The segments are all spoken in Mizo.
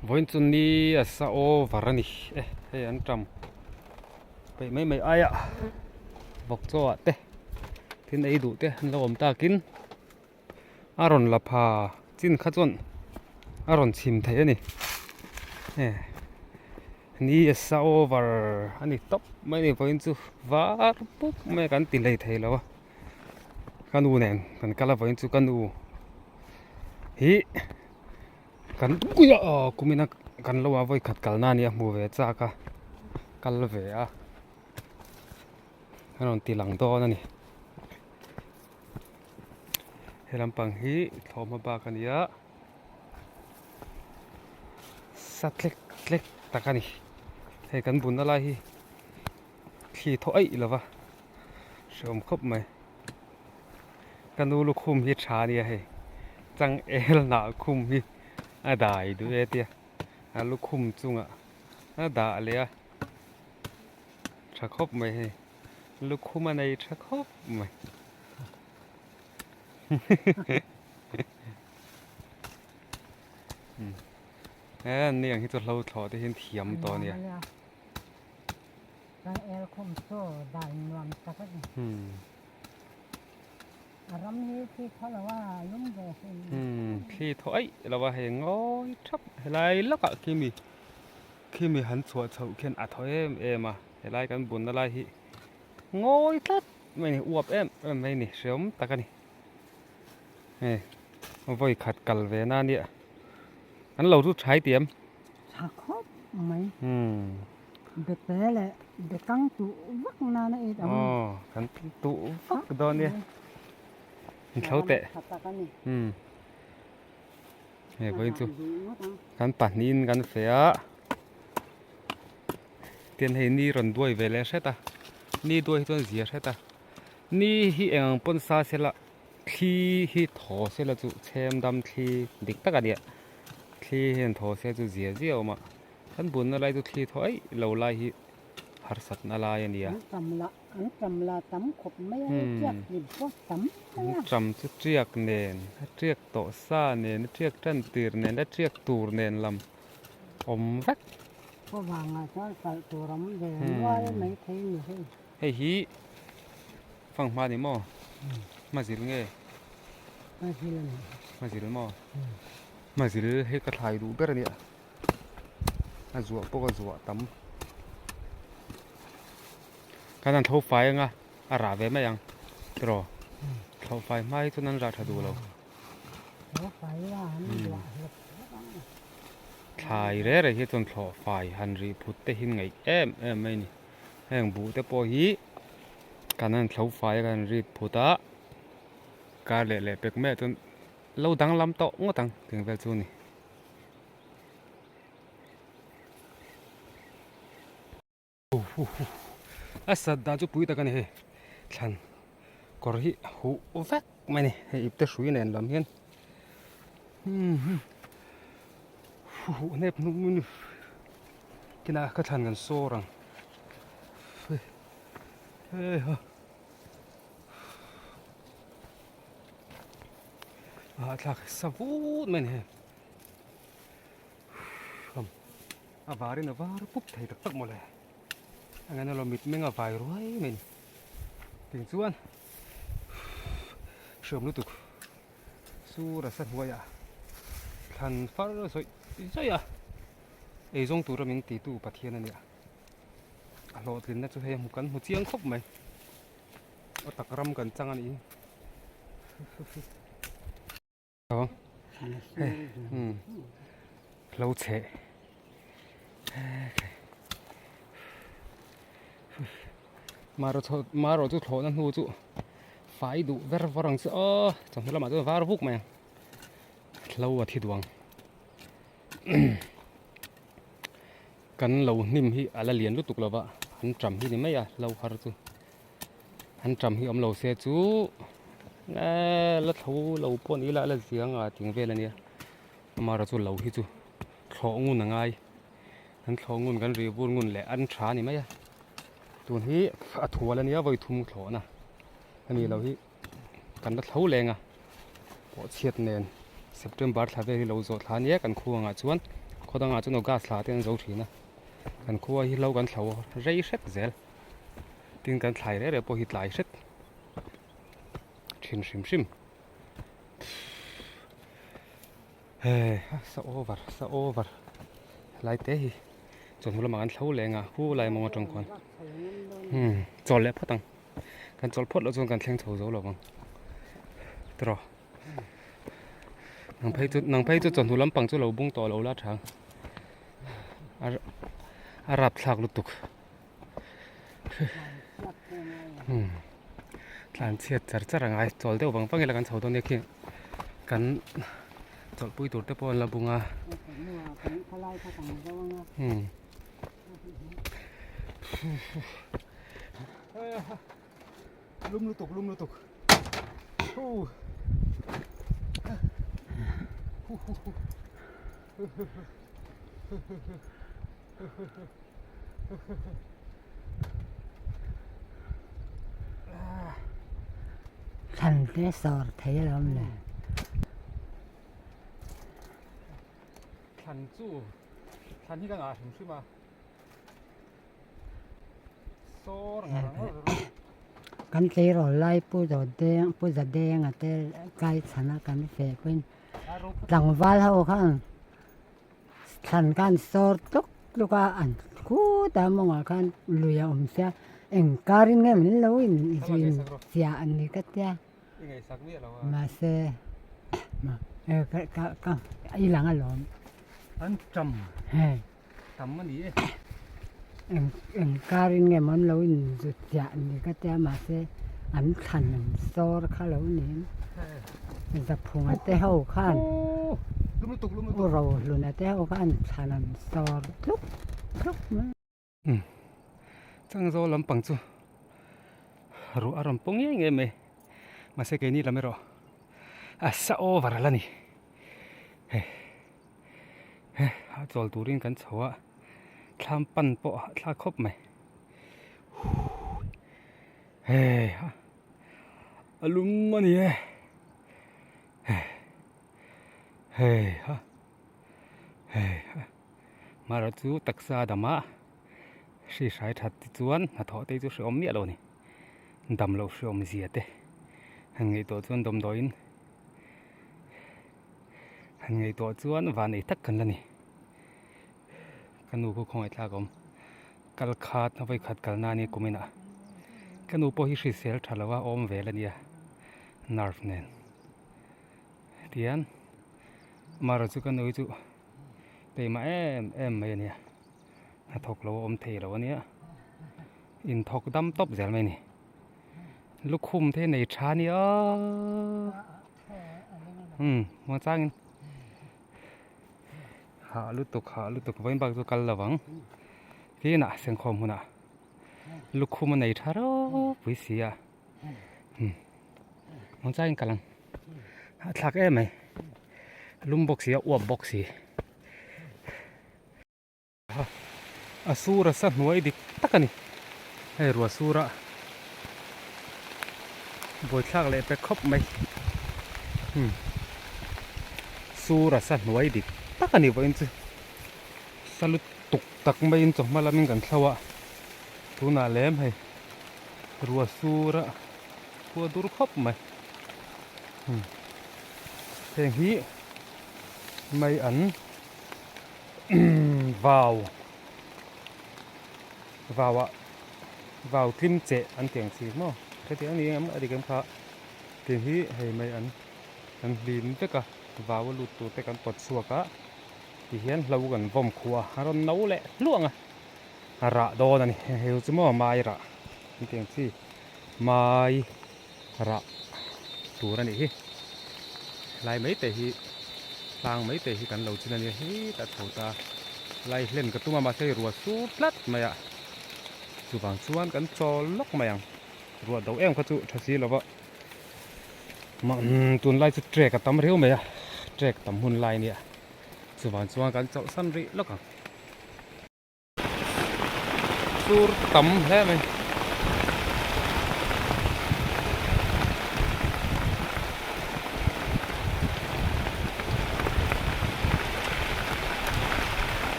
Vawiin chu ni a sa over a ni e hei an tam peih mai mai aia vawk chaw ah te thil ei duh te an lo awm takin a rawn la pha chin kha chuan a rawn chhim thei a ni e ni a sa over a ni tawp mai a ni vawiin chu var pup mai a kan ti hlei thei lo a ka nu nen kan kal a vawiin chu ka nu hi. Kan aw kumina kan lo a vawi khat kalna a nia hmu ve chak a kal ve a a rawn ti lang dawn a ni he lampang hi thlawhhma bak a ni a sa tlek tlek tak a ni hei kan bunna lai hi thli thaw aih lo va hreawm khawp mai. Ka nu lukhum hi tha ania hei changel hnah khum hi a dai duh e tia a lukhum chungah a dah leh a tha khawp mai hei lukhum a nei tha khawp mai he an ni ang hi chu hlo thlawh te hian thiam tawh ania. Changel khum chu dai nuam tak a ni. A ram hi thli thaw lo a lum ve hrim. Thli thaw aih lo a hei ngawi thap helai lakah khimi khimi han chhuah chhoh khian a thaw em em a helai kan bunna lai hi ngawi tlat mai a ni uap em em mai a ni hreawm tak a ni hei vawi khat kal ve na nia an lo chu thai tiam. Tha khawp mai. Bete leh bekang tuh vak nana ei ang. Aw kan tuh vak dawn nia. In thlo teh. Umm. Hei vawiin chu kan pahnihin kan feh a. Tian hei ni rawn duai ve leh hret a. Ni duai hi chuan zia hret a. Ni hi eng ang pawn sa sela thli hi thaw sela chu chhem dam thli dik tak a nia. Thli hian thaw se chu zia zia a awm a. Kan bunna lai chu thli thaw aih lo lai hi harsatna lai a nia. An tam lah, an tam lah tam khawp mai a, tiak hlim pawh tam mai a. An tam chu tiak nen, a tiak tawh sa nen, a tiak tan tir nen, a tiak tur nen lam awm vek. Khawvangah chuan kalh tur awm ve nual mai thei ni hei. Hei hi fanghma ni maw? Hmazil nge? Hmazil a ni. Hmazil maw? Hmazil hei ka thlai duh ber a nia. A zuah pawh ka zuah tam. Kan han thlo fai anga a rah ve mai ang tiraw? Thlo fai hma hi chuan an rah tha duh lo. Thlai reh reh hi chuan thlawh fai han rih phut te hi ngaih em em mai a ni. Heng buh te pawh hi kan han thlo fai a kan han rit phut a kar leh leh pek mai ah chuan lo danglam tawh ngawt ang tih vel chu a ni. A sat dan chu pui tak a ni hei thlan kawr hi huh vek mai a ni hei ipte hrui nen lam hian huh hnep hnuk mai a ni kinah ka thlan kan sawr ang heiha. A hahthlak sa vut mai a ni hei. A varin a var pup thei tak tak mawle. A ngaina lo mit meng a vai ruai mai a ni. Ting chuan hriam lutuk sur a sa hnuaiah thlan far zawih zawih a eizawng tura min titu Pathian a nia. A hlawhtlinna chu hei kan hmu chiang khawp mai. A tak ram kan chang a nih hi. Lo chhe marawh chu thlawhna hnu chu fai duh ver vawr ang chu aw chawhnu lamah chuan var vuk mai ang hlo a thi duh ang kan lo hnim hi a la lian lutuk lova an ṭam hi ni mai a hlo har chu. An ṭam hi awm lo se chu la thlo lo pawh ni ila la ziang a ting vel a nia amaherawh chu lo hi chu thlawh ngun a ngai an thlawh ngun kan rih vur ngun leh an tha a ni mai a tun hi a thual a nia vawi thum thlawhna a ni lo hi kan la thlo leng a pawh chhiat nen September thla vel hi lo zawh thla a nia kan khuangah chuan. Khaw dangah chuan august thla te an zo thin a, kan khua hi hlo kan thlo rei hret zel. Tin kan thlai reh reh pawh hi tlai hret thin hrim hrim. Hei a sa over sa over helai te hi chawhnu lamah kan thlo leng a khu lai mawng atang khuan umm chawl leh phawt ang kan chawl phawt loh chuan kan thleng chho zo lo vang tiraw nang phei chu nang phei chu chawhnu lampang chu lo bung tawh lo la tha a a rapthlak lutuk. Tlan chhiat char char a ngai chawl deuh vang vang ila kan chho dawn nia khi kan chawlhpui tur te pawh an la bung a lum lutuk lum lutuk Thlan te sawr thei a lo awm le. Thlan chu thlan hi ka ngah hrim hrim a sawr ngah ngawr rawh. Kan tleirawl lai Pu Dawdeng Pu Zadenga te kai chhana kan feh pawhin tlangval ho khan Thlan khan sawr tluk tluk a, an khut a mawngah khan lui a awm sia, eng karin nge min lo in zui chiah a ni ka tia, mahse ka ka i lang alawm. An tam tam a ni e. Eng eng karin nge maw an lo in zut chiah a ni ka tia, mahse an thlan an sawr kha lo niin. Zaphunga te ho khan U Rohluna te ho khan thlan an sawr tluk tluk mai. Changzawl lampang chu ruah a rawn pawng ngei ngei mai mahse keini lam erawh a sa over a la ni hei hei a chawl turin kan chho a thlam pan pawh a hahthlak khawp mai hei ha. A lum a ni e hei ha hei ha mahrawh chu taksa dama hri hrai that te chuan hnathawh te chu hrehawm miah lo a ni dam loh hrehawm zia te han ngaihtuah chuan dawmdawiin han ngaihtuah chuan van ei tak kan la ni ka nu khu khawngaih thlak a awm. Kal khat a vawikhat kalna a nia kuminah ka nu pawh hi hrisel tha lo a awm vel a nia nerve nen tihian amaherawhchu chu ka nu hi chu keimah em em mai a nia hnathawk lo a awm thei lo a nia inthawk dam tawp zel mai a ni lukhum te hi nei tha a nia umm muangchangin. Hah lutuk hah lutuk vawiin bak chu kal lovang tinah senkhawm hunah lukhum a nei tha ropui si a umm awngchangin kal ang hahthlak em mai lum bawk si a uap bawk si. A sur a sa hnuai dik tak a ni. Hei ruah sura buaithlak leh pe khawp mai. Hmm. Sur a sa hnuai dik tak a ni vawiin chu. Sa lutuk tak maiin chawhma lamin kan thlo a. Tunah lem hei ruah sura khua dur khawp mai. Hmm. Heng hi mai an. Vau vau ah vau tlim cheh an tih ang chi maw hetiang a ni em a dik em kha tih hi hei mai an an hlim vek a vau a lut tur te kan pawt chhuak a ti hian hlo kan vawm khuh a a rawn no leh hluang a a rah dawn a ni hei chu maw mai rah an tih ang chi mai rah tur a nih hi lai mai te hi tlang mai te hi kan lo chin a nia hetah chho ta lai hlen ka tum a mahse hei ruah sur tlat mai a chuvang chuan kan chawl lawk mai ang ruah do em kha chu tha si lova umm tunlai chu trek a tam riau mai a trek tam hun lai a nia chuvang chuan kan chawlhsan rih lawk ang. Sur tam hle mai.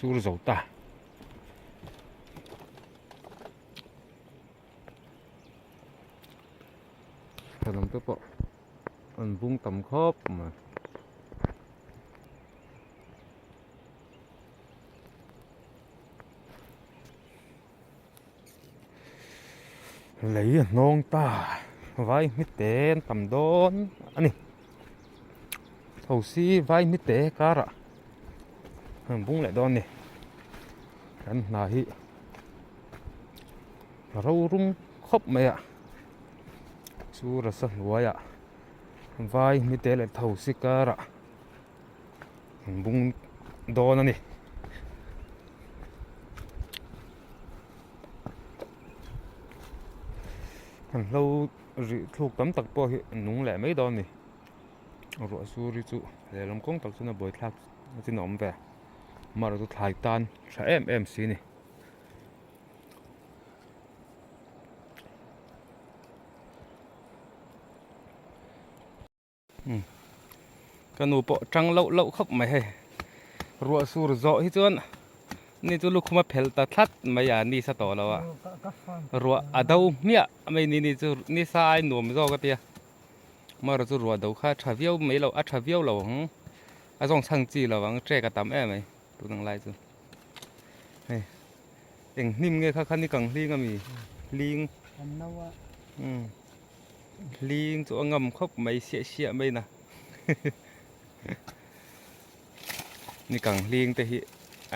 Sur zo ta. Thenawm te pawh an bung tam khawp mai. Lei a hnawng ta vai hmite an tam dawn a ni thosi vai hmite karah an bung leh dawn a ni kan hna hi a ro rum khawp mai a chu rasa hnuaiah vai hmite leh thosi karah an bung dawn a ni. An hlo rih thluk tam tak pawh hi a nung leh mai dawn a ni ruah sur hi chu lehlam kawng tak chuan a buai thlak a chin a awm ve amaherawhchu thlai tan tha em em si a ni. Ka nu pawh tang loh loh khawp mai hei ruah sur zawh hi chuan ni chu lukhum a phelh ta thlat mai a ni sa tawh lo a ruah a do hmiah mai ni ni chu ni sa ai nuam zawk a tia amaherawh chu ruah do kha a tha viau mai lo a tha viau lo ang a zawng chhang chi lo ang trek a tam em mai tun ang lai chu hei eng hnim nge kha kha ni kang hling ami hling umm. Hling chu a ngam khawp mai siah siah mai na ni kang hling te hi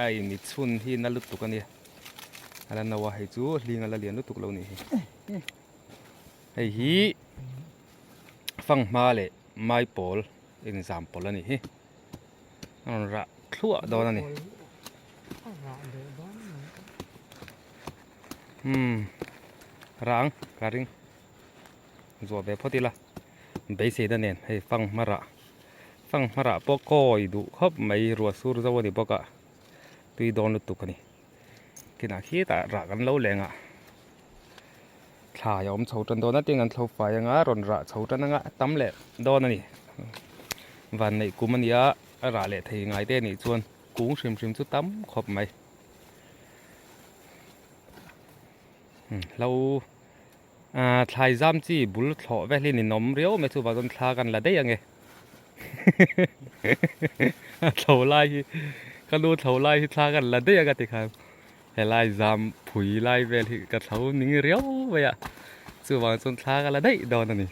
a in mi chhun hi na lutuk a nia a la no a hei chu hling a la lian lutuk lo nih hi hei hi fanghma leh maipawl inzam pawlh a nih hi a rawn rah thluah dawn a ni umm rang ka ring. Zuah ve phawt ila beiseina nen hei fanghmarah fanghmarah pawh kawi duh khawp mai ruah sur zo a ni bawk a tui dawn lutuk a ni kinah khitah rah kan lo leng a thlai a awm chho tan dawn a tin an thlo fai anga rawn rah chho tan anga tam leh dawn a ni vanneih kum a nia a rah leh thei ngai te anih chuan kung hrim hrim chu tam khawp mai hlo. Aaa thlai zam chi bul thlawh vel hi ninawm riau mai chuvang chuan thla kan la daih ange a thlo lai hi ka nu thlo lai hi thla kan la daih anga tikhan helai zam phui lai vel hi ka thlo ning riau mai a chuvang chuan thla ka la daih dawn a ni.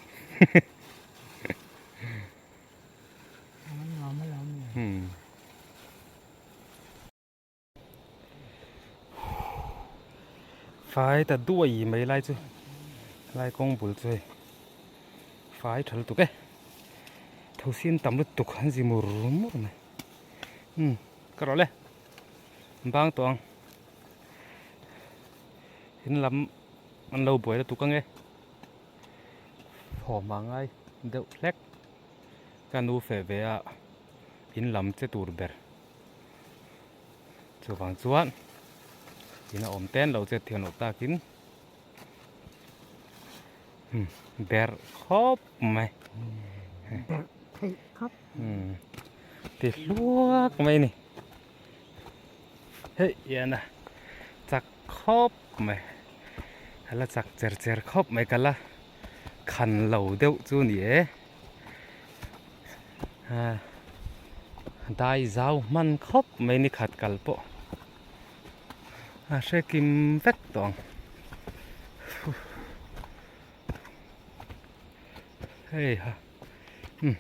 Fai ta duai mai lai chu lai kawng bul chu hei fai tha lutuk e thosin tam lutuk an zi mur mur mai umm ka rawh le bang tawh ang in lam an lo buai lutuk ange thawm a ngai deuh hlek ka nu feh ve a in lam che tur ber. Chuvang chuan in a awm ten lo chet thiam loh takin ber khawp mai ber theih khawp ti hluak mai a ni hei hian a chak khawp mai a la chak cher cher khawp mai ka la khan lo deuh chu a ni e. Dai zau hman khawp mai ni khat kal pawh a hre kim vek tawh ang hei ha umm.